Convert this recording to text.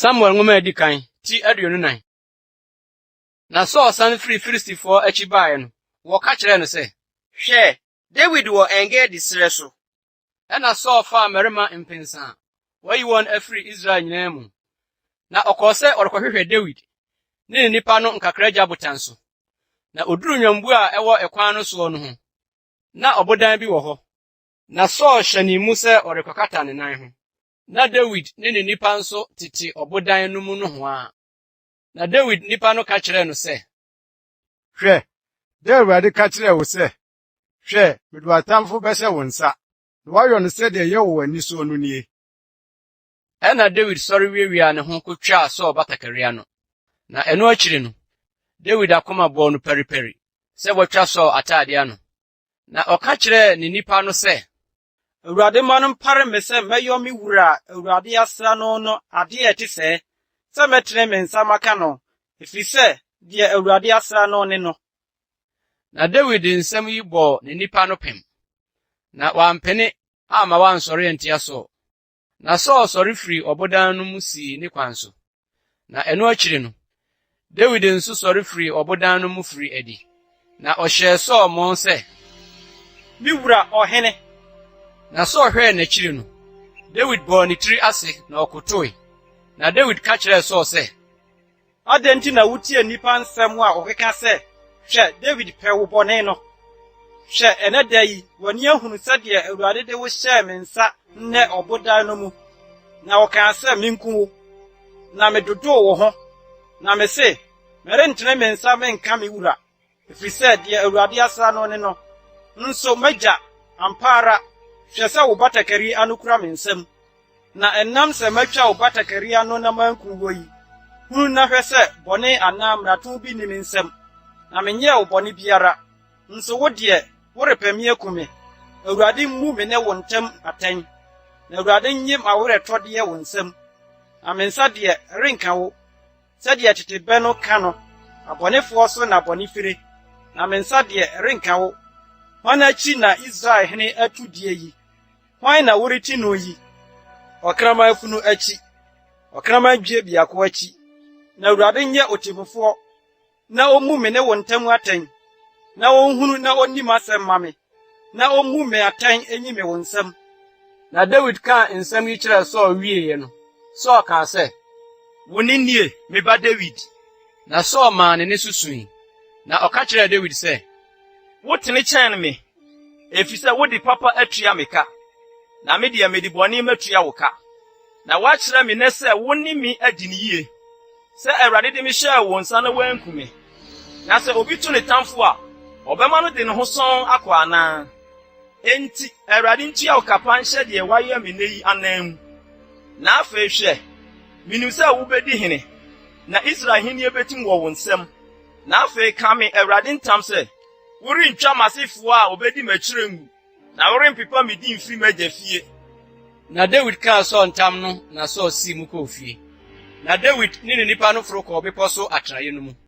Samuel nwoma a edi kan, ti 24. Na Saul san firii Filistifoɔ akyi baeɛ no, wɔka kyerɛɛ no sɛ, Hwɛ, Dawid wɔ En-Gedi serɛ so. Ɛnna Saul faa mmarima mpensa a wɔayi wɔn afiri Israel nyinaa mu, na ɔkɔɔ sɛ ɔrekɔhwehwɛ Dawid ne ne nnipa no nkakragya botan so. Na oduruu nnwammuo a ɛwɔ ɛkwan no soɔ no ho, na ɔbodan bi wɔ hɔ, na Saul hyɛnee mu sɛ ɔrekɔkata ne nan ho. Na Dawid ne ne nnipa nso tete ɔbodan no mu nohoa. Na Dawid nnipa no ka kyerɛɛ no sɛ, Hwɛ, da a Awurade ka kyerɛɛ wo sɛ, 'Hwɛ, mede w'atamfo bɛhyɛ wo nsa, na woayɔ no sɛdeɛ ɛyɛ wɔ w'ani soɔ no nie. Ɛnna Dawid sɔre wiawiaa ne ho kotwaa Saul batakari ano. Na ɛno akyiri no, Dawid akoma bɔɔ no paripari sɛ watwa Saul atade ano. Na ɔka kyerɛɛ ne nnipa no sɛ, Awurade mma no mpare me sɛ mɛyɔ me wura a Awurade asra no no ade a ɛte sɛɛ, sɛ mɛtene me nsa maka no, ɛfiri sɛ deɛ Awurade asra no ne no. Na Dawid de nsɛm yi bɔɔ ne nnipa no pem, na wampene amma wɔansɔre antia Saul. Na Saul sɔre firii ɔbodan no mu sii ne kwan so. Na ɛno akyiri no, Dawid nso sɔre firii ɔbodan no mu firii adi, na ɔhyɛɛ Saul mmɔn sɛ, Me wura ɔhene! Na Saul hwɛɛ n'akyiri no, Dawid bɔɔ ne tiri ase na ɔkotoe. Na Dawid ka kyerɛɛ Saul sɛ, Adɛn nti na wutie nnipa nsɛm a wɔkeka sɛ, 'Hwɛ, Dawid pɛ wo bɔne' no? Hwɛ, ɛnnɛ da yi, w'ani ahunu sɛdeɛ Awurade de wo hyɛɛ me nsa nnɛ ɔbodan no mu, na ɔkaa sɛ minku wo. Na medodoo wo ho, na mise, 'Merentene me nsa menka me wura, ɛfiri sɛ deɛ Awurade asra no ne no. Nso m'agya, ampa ara, hwɛ sɛ wo batakari ano kura me nsam. Na ɛnam sɛ matwa wo batakari ano na mankum wo yi, hunu na hwɛ sɛ bɔne anaa mmarato bi nni me nsam, na menyɛɛ wo bɔne biara. Nso wo deɛ, worepɛ me aku me. Awurade mmu me ne wo ntam atɛn, na Awurade nnye m'aweretɔdeɛ wo nsam. Na me nsa deɛ, ɛrenka wo. Sɛdeɛ tete bɛ no ka no, abɔnefoɔ so na bɔne fire, na me nsa deɛ, ɛrenka wo. Hwan akyi na Israel hene atu die yi? Hwan na woreti no yi? Ɔkraman funu akyi, ɔkraman dwie biako akyi. Na Awurade nyɛ otemmufoɔ, na ommu me ne wo ntam atɛn, na onhunu na onni m'asɛm mma me, na ommu me atɛn nyi me wo nsam. Na Dawid kaa nsɛm yi kyerɛɛ Saul wieeɛ no, Saul kaa sɛ, Wo nne nie, me ba Dawid. Na Saul maa ne nne so sui, na ɔka kyerɛɛ Dawid sɛ, Wotene kyɛn me, efisɛ wode papa atua me ka, na me deɛ mede bɔne matua wo ka. Na woakyerɛ me nnɛ sɛ wo ne me adi no yiye, sɛ Awurade de me hyɛɛ wo nsa na woanku me. Na sɛ obi to ne tamfo a, ɔbɛma no de ne ho sɔnn akɔ anaa? Enti Awurade ntua wo ka pa nhyɛ deɛ woayɛ me nnɛ yi ananmu. Na afei hwɛ, minim sɛ wubedi hene, na Israel ahenni betim wɔ wo nsam. Na afei ka me Awurade ntam sɛ, worentwa m'asefoɔ a wɔbedi m'akyiri ngu, na worempepa me din mfiri m'agya fie. Na Dawid kaa Saul ntam no na Saul sii mu kɔɔ fie. Na Dawid ne ne nnipa no foro kɔɔ bepɔ so atenaeɛ no mu.